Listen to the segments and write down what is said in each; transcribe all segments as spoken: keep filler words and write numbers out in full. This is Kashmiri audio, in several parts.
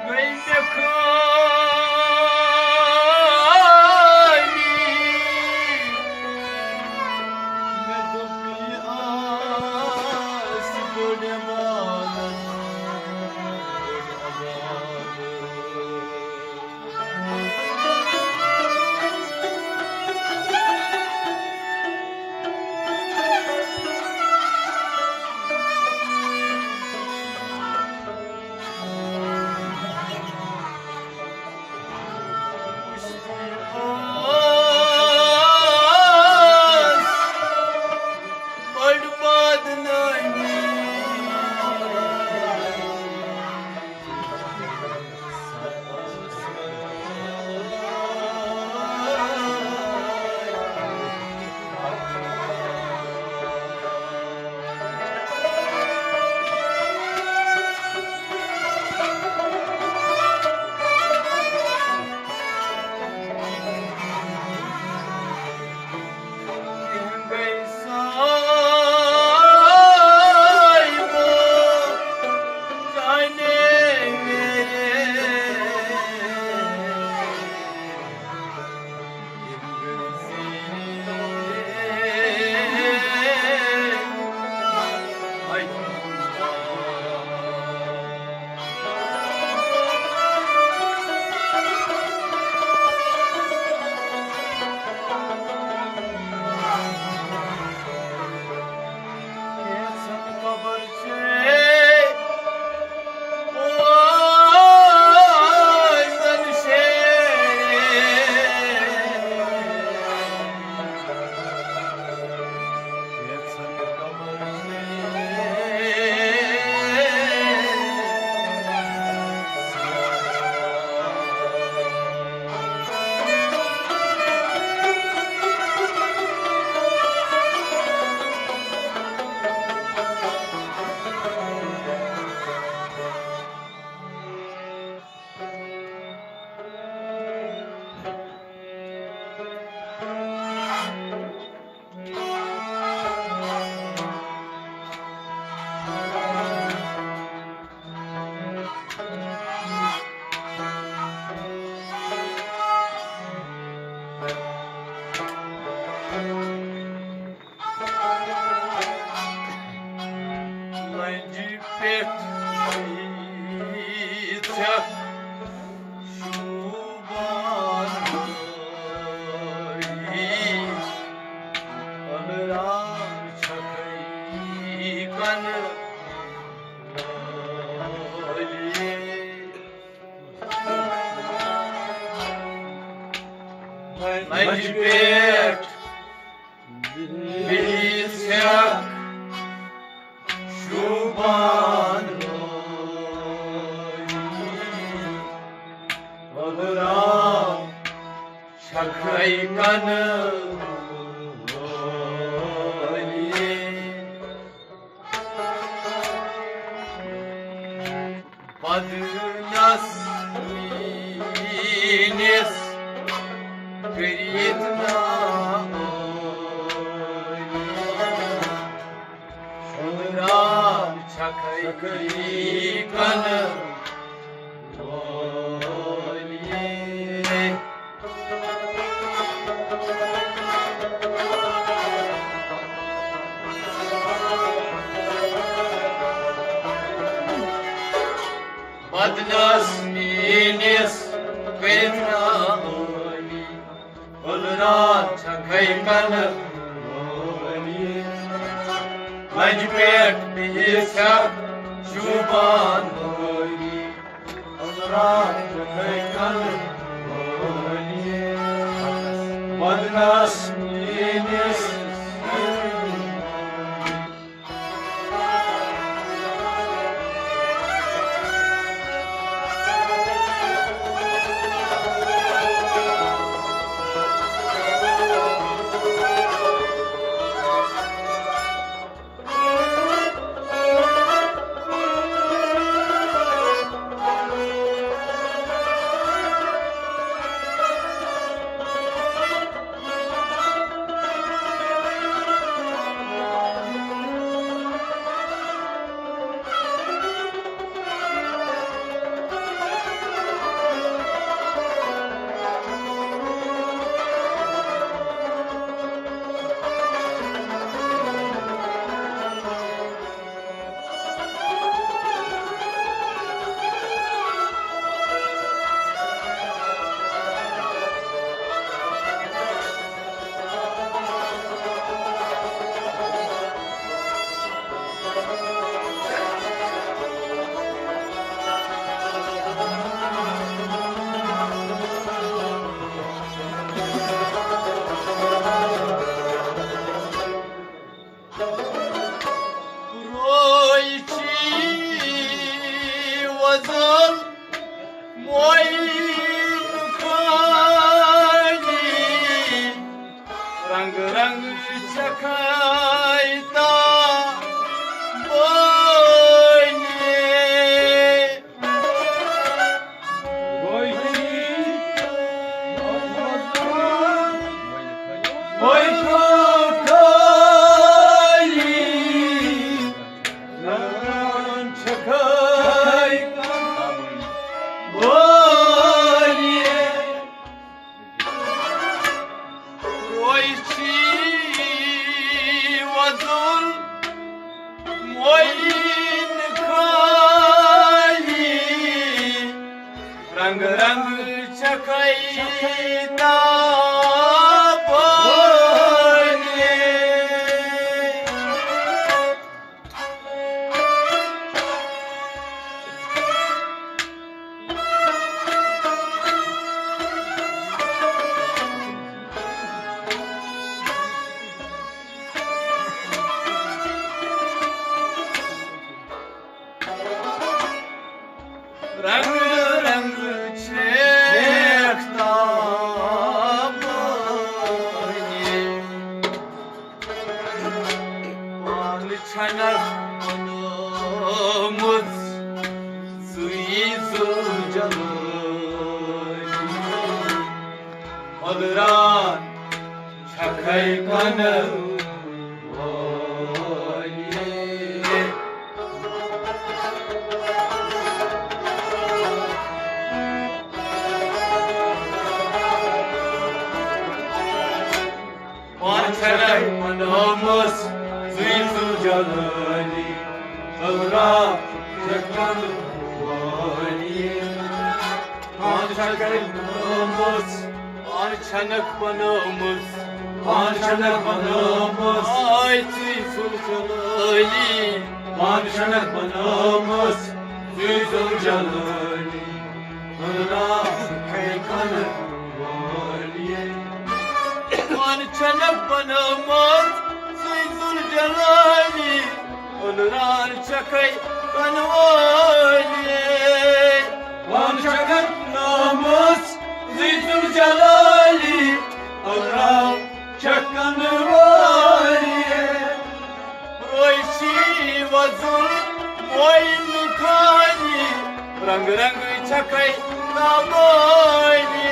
مےٚ خٲلی، مےٚ دوٚپ یہِ آسہِ بٔڑ عبادت، بٔڑ عبادت۔ لنجہِ پٮ۪ٹھ ژےٚ شوٗبان وٲلی، أنٛدرام چھکھے کنہٕ وٲلی۔ لنجہِ پٮ۪ٹھ بیٚیہِ ژھٮ۪کھ شوٗبان وٲلی، أنٛدرام چھکھے کنہٕ وٲلی۔ بدنس میٖنِس کٔرِتھ نا عٲلی، أنٛدرام چھکھے کنہٕ وٲلی۔ بدنس میٖنِس کٔرِتھ نا عٲلی، أنٛدرام چھکھے کنہٕ وٲلی۔ لنجہِ پٮ۪ٹھ بیٚیہِ ژھٮ۪کھ شوٗبان وٲلی، أنٛدرام چھکھے کنہٕ وٲلی۔ بدنس میٖنِس وۄزُل معین خٲلی، رنگ رنگ چھکھے تابٲنی۔ روی چھی وۄزُل معین خٲلی، رنگ رنگ چھکھے تابٲنی۔ رنگ رنگ چھکھ تابٲنی۔ پانہٕ چھنکھ بنٲومٕژ سُے ذوالجلٲلی۔ أنٛدران چھکھے کنہٕ وٲلی۔ پانہٕ چھنکھ بنٲومٕژ سُے ذوالجلٲلی۔ أنٛدران چھکھ کنہٕ وٲلی۔ پانہٕ چھکھے بنٲومٕژ، پانہٕ چھنکھ بنٲومٕژ، پانہٕ چھنکھ بنٲومٕژ۔ آے ژٕے ذوالجلٲلی۔ پانہٕ چھنکھ بنٲومٕژ، ژٕے ذوالجلٲلی۔ أنٛدران چھکھے کنہٕ وٲلی۔ پانہٕ چھنکھ بنٲومٕژ، ژٕے ذوالجلٲلی۔ أنٛدران چھکھے کنہٕ وٲلی۔ پانہٕ چھکھ بنٲومٕژ سُے ذوالجلٲلی۔ أنٛدران چھکھ کنہٕ وٲلی۔ روی چھی وۄزُل معین خٲلی، رنگ رنگ چھکھے تابٲنی۔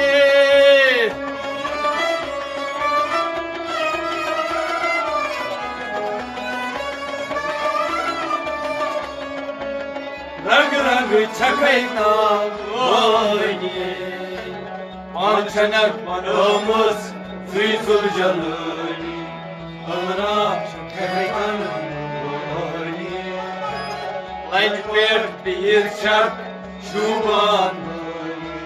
رنگ رنگ چھکھے تابٲنی۔ پانہٕ چھنکھ بنٲومٕژ سُے ذوالجلٲلی۔ أنٛدران چھکھے کنہٕ وٲلی۔ لنجہِ پٮ۪ٹھ بِہِتھ چھکھ شوٗبان وٲلی۔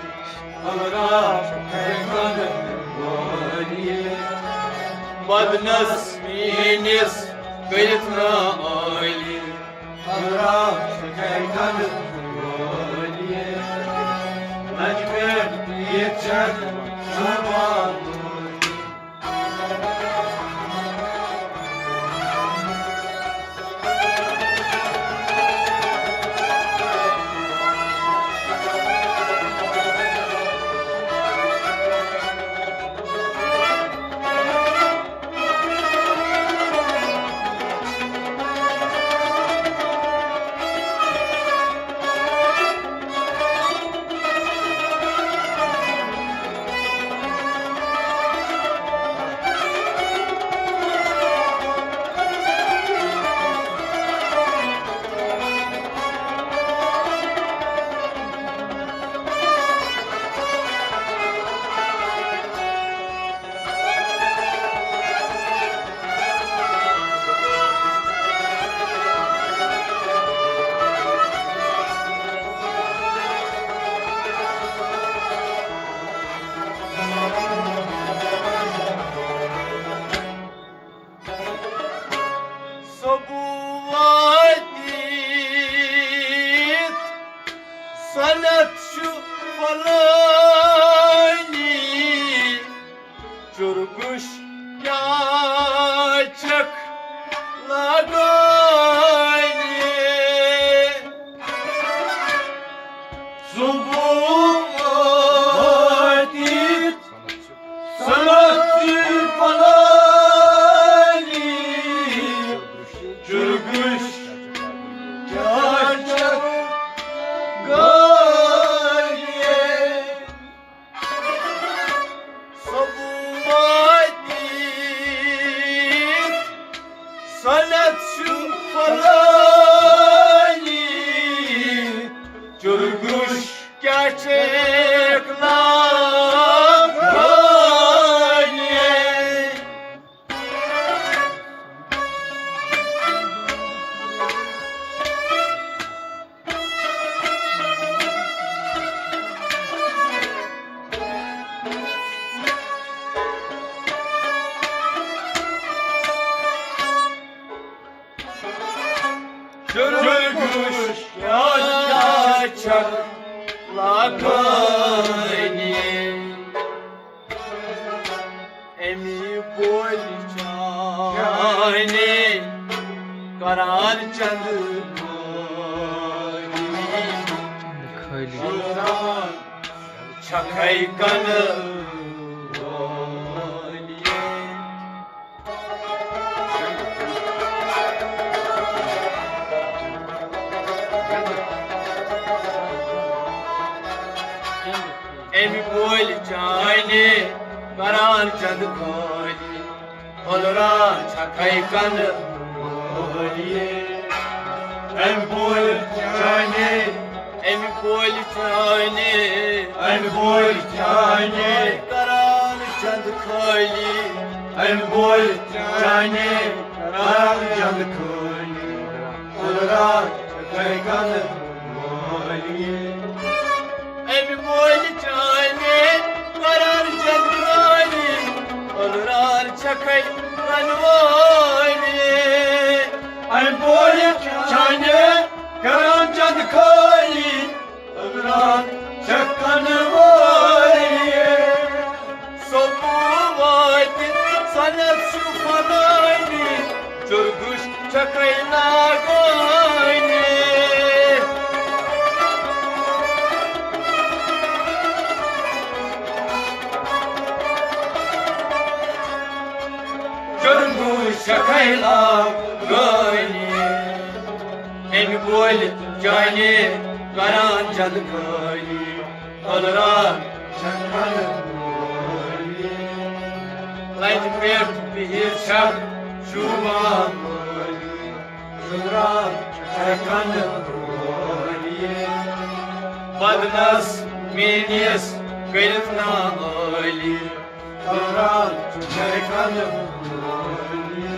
أنٛدران چھکھے کنہٕ وٲلی۔ بدنس میٲنِس کٔرِتھ نہ عٲلی۔ أنٛدران چھکھے کنہٕ وٲلی۔ لنجہِ پٮ۪ٹھ بِہِتھ چھکھ شوٗبان وٲلی۔ چھکھ گٲلیے، سبوتی سنت چھُ پھلٲنی، چُرگُش کیٛاہ چھکھ لاگٲنی۔ چُرگُش کیٛاہ چھکھ لاگٲنی؟ اَمی بولہِ چانہِ کران چند خٲلی۔ چھکھے کنہٕ وٲلۍ۔ اَمہِ بولہِ چانہِ کران چند خٲلی، پھُلران چھکھے کنہٕ وٲلی۔ اَمہِ بولہِ چانہِ، اَمہِ بولہِ چانہِ، اَمہِ بولہِ چانہِ کران چند خٲلی، اَمہِ بولہِ چانہِ کران چند خٲلی۔ پھُلران چھکھے کنہٕ وٲلی۔ اَمہِ بولہِ چانہِ کران چند خٲلی، پھُلران چھکھے کنہٕ وٲلی۔ اَمہِ بولہِ چانہِ کران چند خٲلی، پھُلران چھکھ کنہٕ وٲلی۔ سوپور وٲتِتھ سنت چھُ پھلٲنی، چُرگُش چھکھے لاگٲنی۔ چُرگُش چھکھے لاگٲنی۔ اَمہِ بولہِ چانہِ کران چند خٲلی، پھُلران چھکھ کنہٕ وٲلی۔ لنجہِ پٮ۪ٹھ بِہِتھ چھکھ شوٗبان وٲلی، پھُلران چھکھ کنہٕ وٲلی۔ بدنس میٲنِس کٔرِتھ نا عٲلی، پھُلران چھکھ کنہٕ وٲلی۔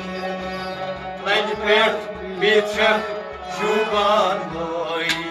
لنجہِ پٮ۪ٹھ بِہِتھ چھکھ شوٗبان وٲلی۔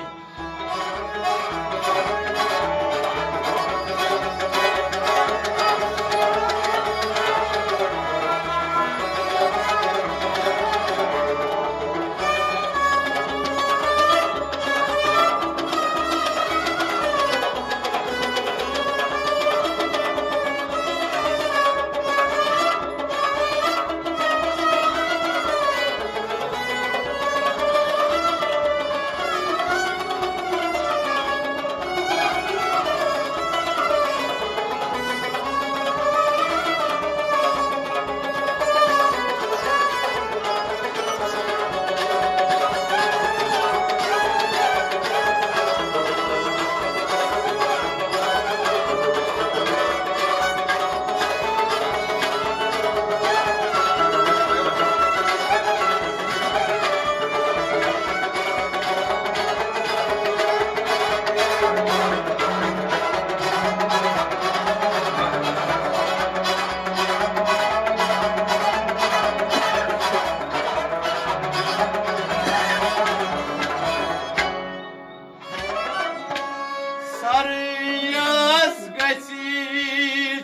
سریَس گژھِ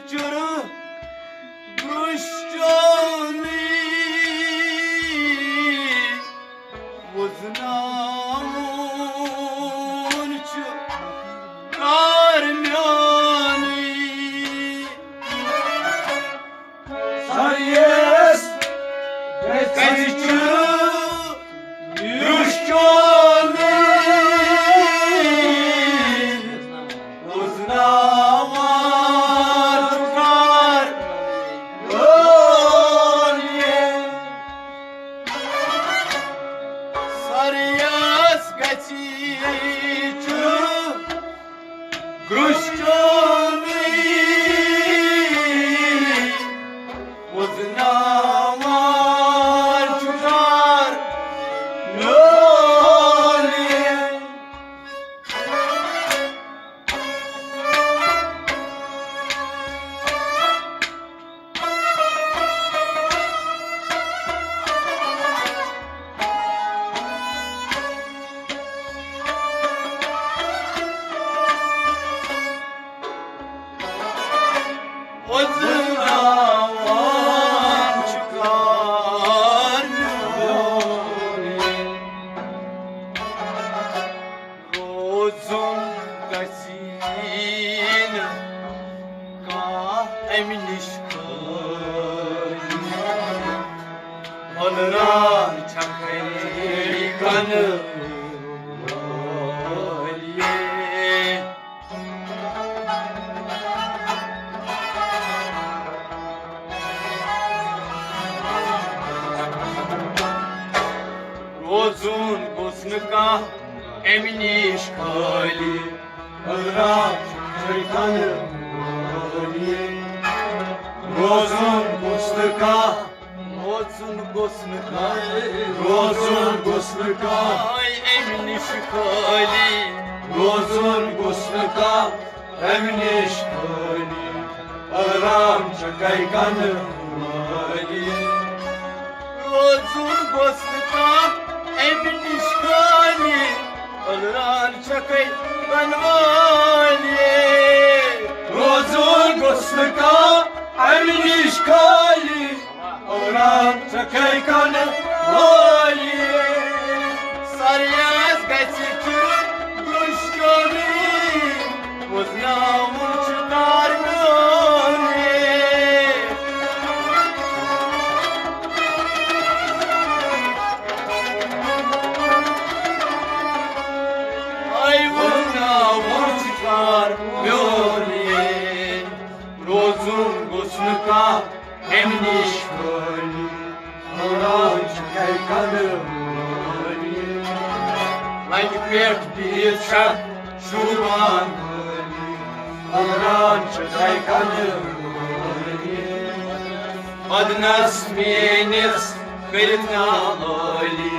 چُرٕ گُشٹونٕے وُزناوُن چھُ کار میونٕے۔ سریَس گژھِ چُرٕ گُشٹونٕے وُزناوان چھُ کار میونٕے۔ سریَس گرٛوٚش چونٕے وُزناوان چھُ ڈار میون۔ وُزناوان چھُ کار میون۔ روزُن گژھی نہٕ کانٛہہ اَمہِ نِش خٲلی۔ مۄلران چھَکھَے کَنہٕ وٲلۍ۔ روزُن گوٚژھ نہٕ کانٛہہ اَمہِ نِش خٲلی۔ مۄلران چھَکھَے کَنہٕ وٲلۍ۔ روزُن گوٚژھ نہٕ کانٛہہ، روزُن گوٚژھ نہٕ کانٛہہ، روزُن گوٚژھ نہٕ کانٛہہ۔ آے اَمہِ نِش خٲلی۔ روزُن گوٚژھ نہٕ کانٛہہ اَمہِ نِش خٲلی۔ مۄلران چھَکھَے کَنہٕ وٲلی۔ روزُن گوٚژھ نہٕ کانٛہہ اَمہِ نِش خٲلی۔ مۄلران چھَکھَے کَنہٕ وٲلی۔ روزُن گوٚژھ نہٕ کانٛہہ اَمہِ نِش خٲلی۔ مۄلران چھَکھَے کَنہٕ وٲلی۔ سریاس گژھِ چُرُن گرٛوٚش چونٕے، وُزناوُن چھُ کار میونٕے۔ آے وُزناوُن چھُ کار میونٕے۔ روزُن گوٚژھ نہٕ کانٛہہ اَمہِ نِش خٲلی۔ مۄلران چھَکھَے کَنہٕ وٲلی۔ لنٛجہِ پٮ۪ٹھ بِہِتھ چھَکھ شوٗبان وٲلی۔ مۄلران چھَکھَے کَنہٕ وٲلی۔ بدنَس میٛٲنِس کٔرِتھ نالٲلی۔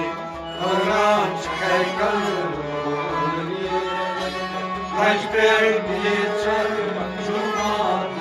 مۄلران چھَکھَے کَنہٕ وٲلی۔ لنٛجہِ پٮ۪ٹھ بِہِتھ چھَکھ شوٗبان وٲلی۔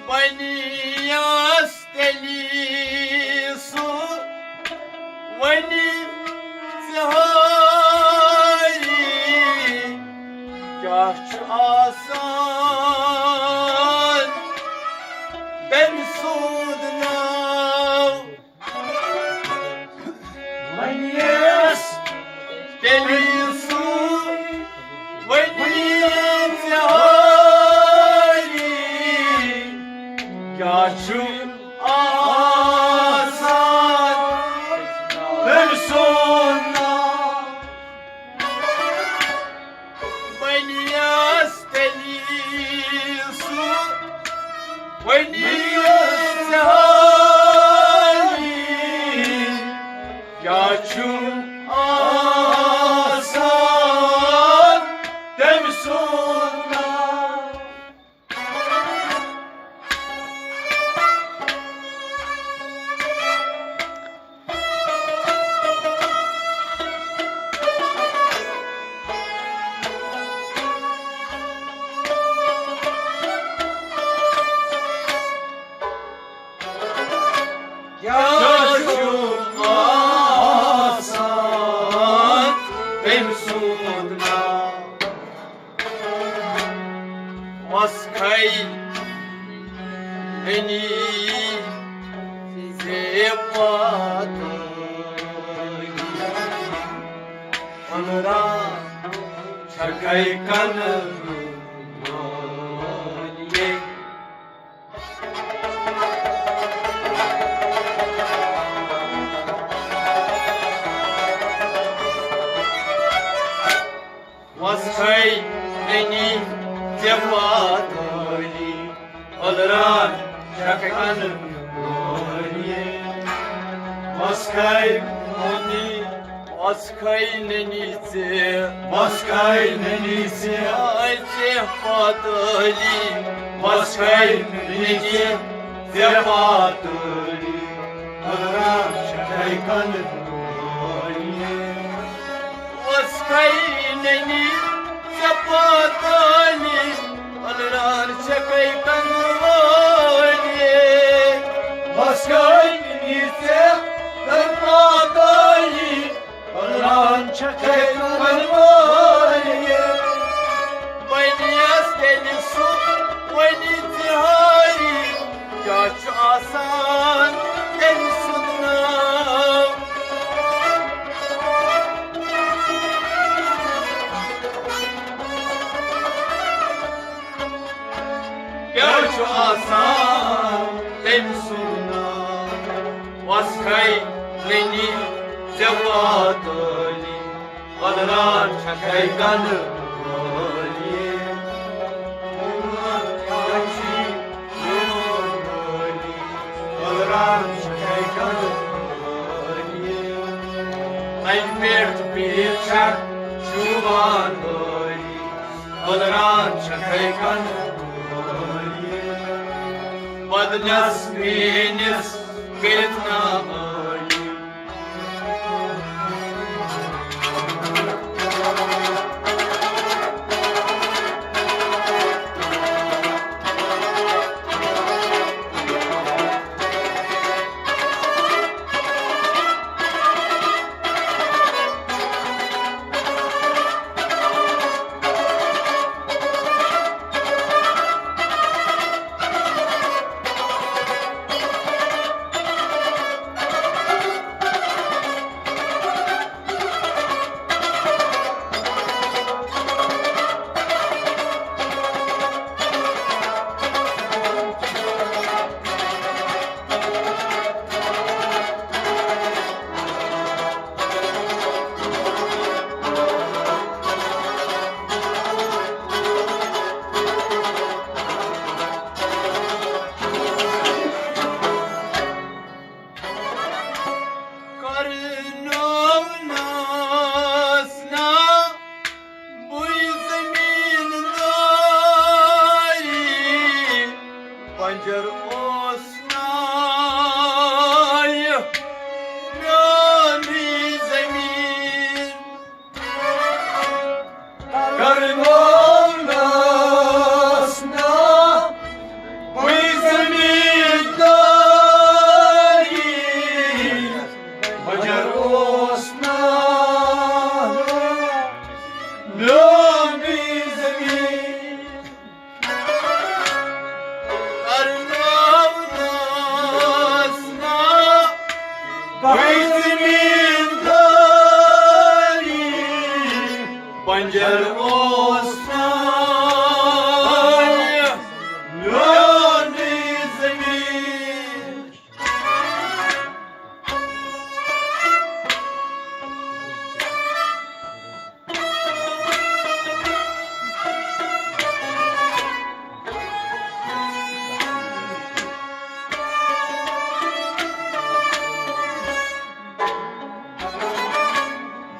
بنیاس تیٚلی سُہ وۄنۍ ژِہٲری۔ کیٛاہ چھُ آسان تٔمۍ سُنٛد ناو؟ وۄنۍ یَس تیٚلی سُہ وۄنۍ ژِہٲری۔ کیٛاہ چھُ آسان تٔمۍ سُنٛد ناو؟ بنیاس تیٚلی سُہ وۄنۍ یَس کیٛاہ چھُ آسان تٔمۍ سُنٛد ناو؟ وۄژھٕے نٔنی ژےٚ پاتٲلی، أنٛدرا چھکھے کنہٕ وٲلی۔ وۄژھٕے نٔنی ژےٚ پاتٲلی، أنٛدرا چھکھے کنہٕ وٲلی۔ وۄژھٕے نٔنی، وۄژھٕے نٔنی ژےٚ، وۄژھٕے نٔنی ژےٚ، آے ژےٚ پاتٲلی، وۄژھٕے نٔنی ژےٚ پاتٲلی، أنٛدرا چھکھے کنہٕ وٲلی۔ وۄژھٕے نٔنی ژےٚ پاتٲلی، أنٛدرا چھکھے کنہٕ وٲلی۔ وۄژھٕے نٔنی ژےٚ پاتٲلی، أنٛدرا چھکھے کنہٕ وٲلی۔ بنیس تیٚلہِ سُہ ؤنی ژِہٲری، کیٛاہ چھُ آسان تٔمۍ سُنٛد ناو؟ کیٛاہ چھُ آسان تٔمۍ سُنٛد ناو؟ وۄژھٕے نٔنی ژےٚ پاتٲلی، أنٛدرا چھکھے کنہٕ وٲلی۔ أنٛدرا چھکھے کنہٕ وٲلی۔ اَنہِ پٮ۪ٹھ پٮ۪ٹھ چھکھ شوٗبان وٲلی، أنٛدرا چھکھے کنہٕ وٲلی۔ بدنس میٲنِس کٔرِتھ نا وٲلی۔ کرنٲونس نا بُے زمیٖندٲری، بنجر اوس نا یہِ میونُے زمیٖن۔ کرنٲونس نا بُے زمیٖندٲری، بنجر اوس نا میونُے زمیٖن۔ کرنٲونس نا بُے زمیٖندٲری، بنجر اوس نا میونُے زمیٖن۔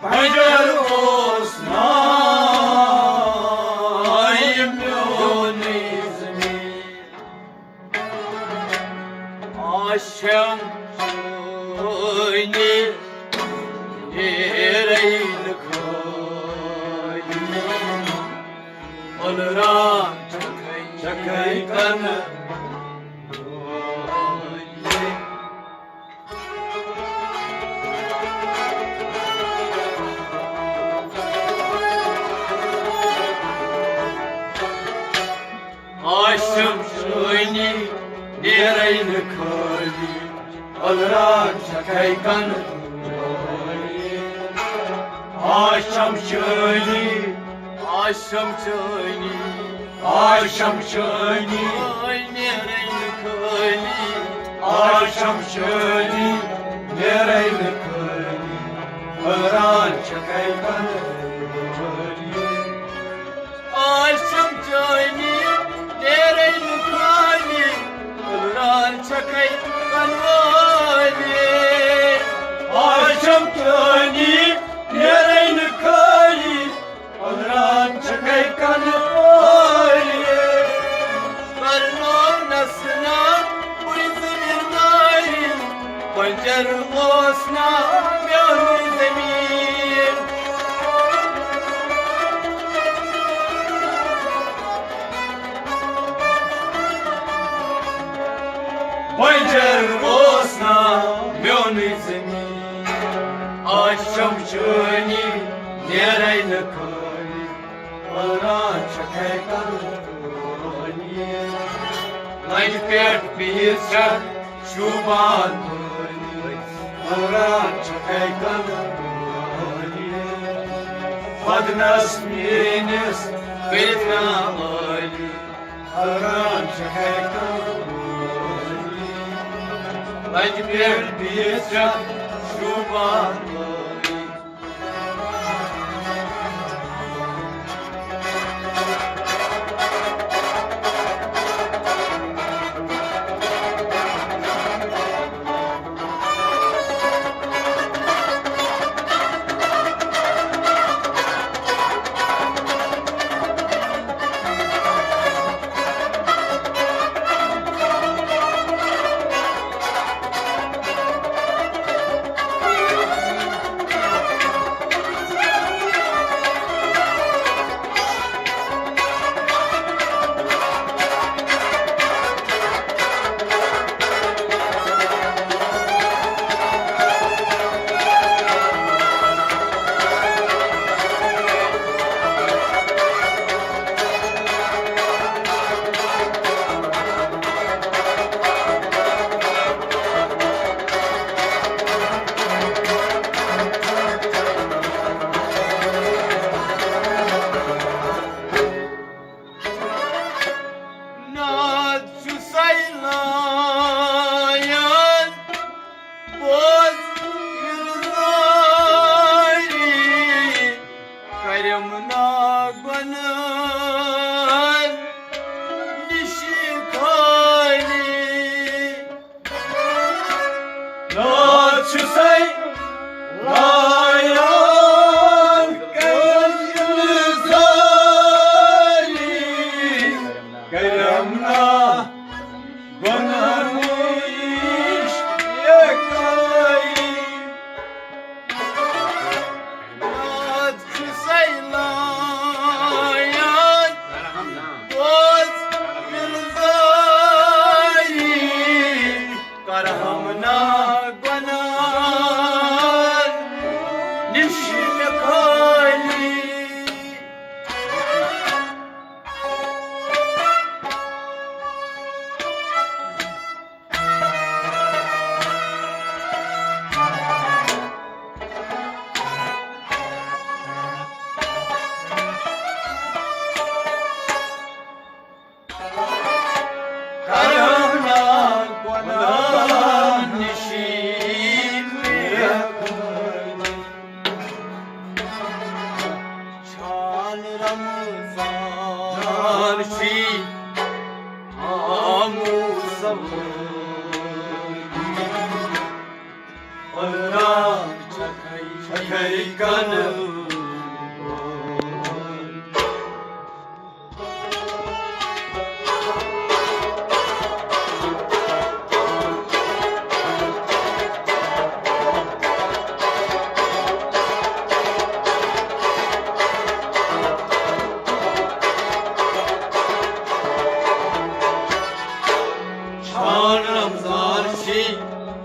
بنجر اوس نا یہِ میونُے زمیٖن۔ آشم چٲنی نیرین خٲلی، أنٛدرا چھکھے کنہٕ وٲلی۔ خٲلی، ألران چھکھے کنہٕ۔ آشم چٲنی، آشم چٲنی، آشم چٲنی، آے نیرے نہٕ خٲلی۔ آشم چٲنی، نیرے نہٕ خٲلی، ألران چھکھے کنہٕ۔ آشم چٲنی، نیرے نہٕ خٲلی، ألران چھکھے کنہٕ وٲلی۔ آشم چٲنی، نیرے نہٕ خٲلی، ألران چھکھے کنہٕ وٲلی۔ کرنو نس نا بُرِ زمیٖندٲری، بنجر اوس نا میونُے زمیٖن۔ بنجر اوس نا میونُے زمیٖن۔ آشم چٲنی، نیرے نہٕ خٲلی، ألران چھکھے کنہٕ وٲلی۔ لنجہِ پٮ۪ٹھ بِہِتھ چھکھ شوٗبان وٲلی، ألران چھکھے کنہٕ وٲلی۔ بدنس میٲنِس کٔرِتھ نا وٲلی، ألران چھکھے کنہٕ وٲلی۔ لنجہِ پٮ۪ٹھ بِہِتھ چھکھ شوٗبان وٲلی۔ ناد چھُ سیلان، بوز یِلزاری، کرم نا گۄنہن نِشہِ خٲلی۔ ناد چھُ سیلان، کرم یِلزاری، کرم نا گۄنہن نِشہِ خٲلی۔ ناد چھُ سیلان، بوز یِلزاری، کرم نا گۄنہن نِشہِ خٲلی۔ کرم نا گۄنہن نِشہِ خٲلی۔ چھان رمضان چھُے آمُت سوٲری۔ ألران چھکھے، چھکھے کنہٕ۔ چھان رمضان چھُے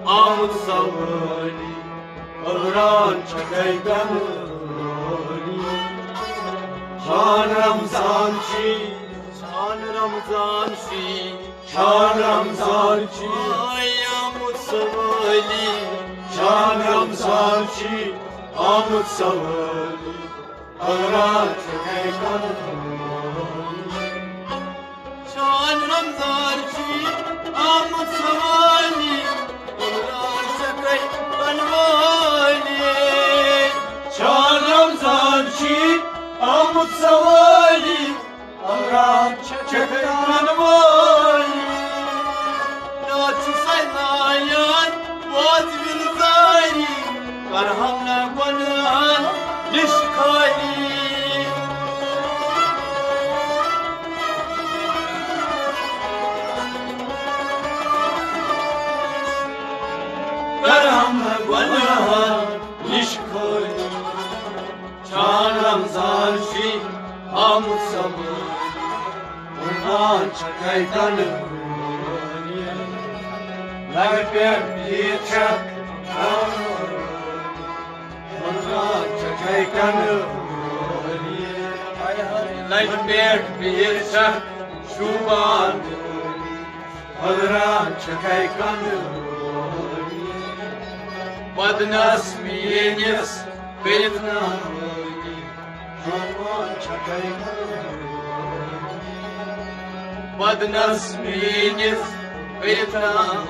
آمُت سوٲری، ألران چھکھے کنہٕ وٲلی۔ چھان رمضان چھُے، چھان رمضان چھُے، شان رمضان چھی آمُت سوٲلی۔ شان رمضان چھی آمُت سوٲلی۔ ألرار چھکے کن۔ شان رمضان چھی آمُت سوٲلی۔ ألرار چھکے کن وٲلی۔ شان رمضان چھی آمُت سوٲلی۔ ألرار چھکے کن وٲلی۔ ناتھ چھُ سنایان بوز وِل زٲری، کرہم نہ گۄنہن نِش خٲلی۔ کرہم نہ گۄنہن نِش خٲلی۔ شان رمضان چھی آمُت سوٲلی۔ ألرار چھکے کن۔ لبہِ پٮ۪ٹھ بِہِتھ چھکھ۔ ألرار چھکے کن۔ لبہِ پٮ۪ٹھ بِہِتھ چھکھ شوٗبان۔ ألرار چھکے کن۔ بدنس میٲنِس کٔرِتھ نہ۔ ألرار چھکے کن۔ بدنس میٲنِس کٔرِتھ نہ۔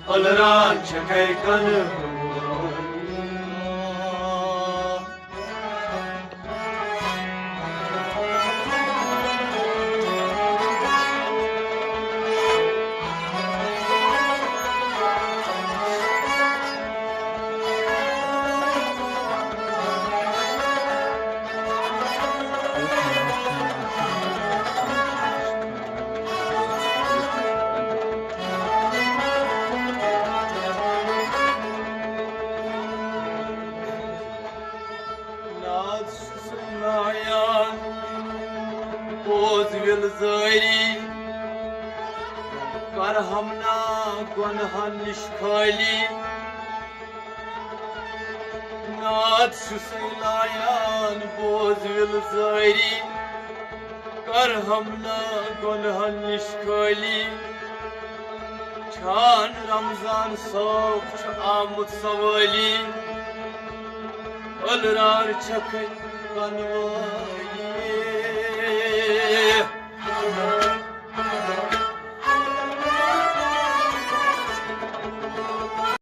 ألرار چھکے کن۔ ناتھ چھُ سُنایان بوز وِل زٲری، کرہم نہ گۄنہن نِش خٲلی۔ ناتھ چھُ سُنایان بوز وِل زٲری، کرہم نہ گۄنہن نِش خٲلی۔ شان رمضان صٲب چھُ آمُت سوٲلی۔ ألرار چھکے کن وٲلی۔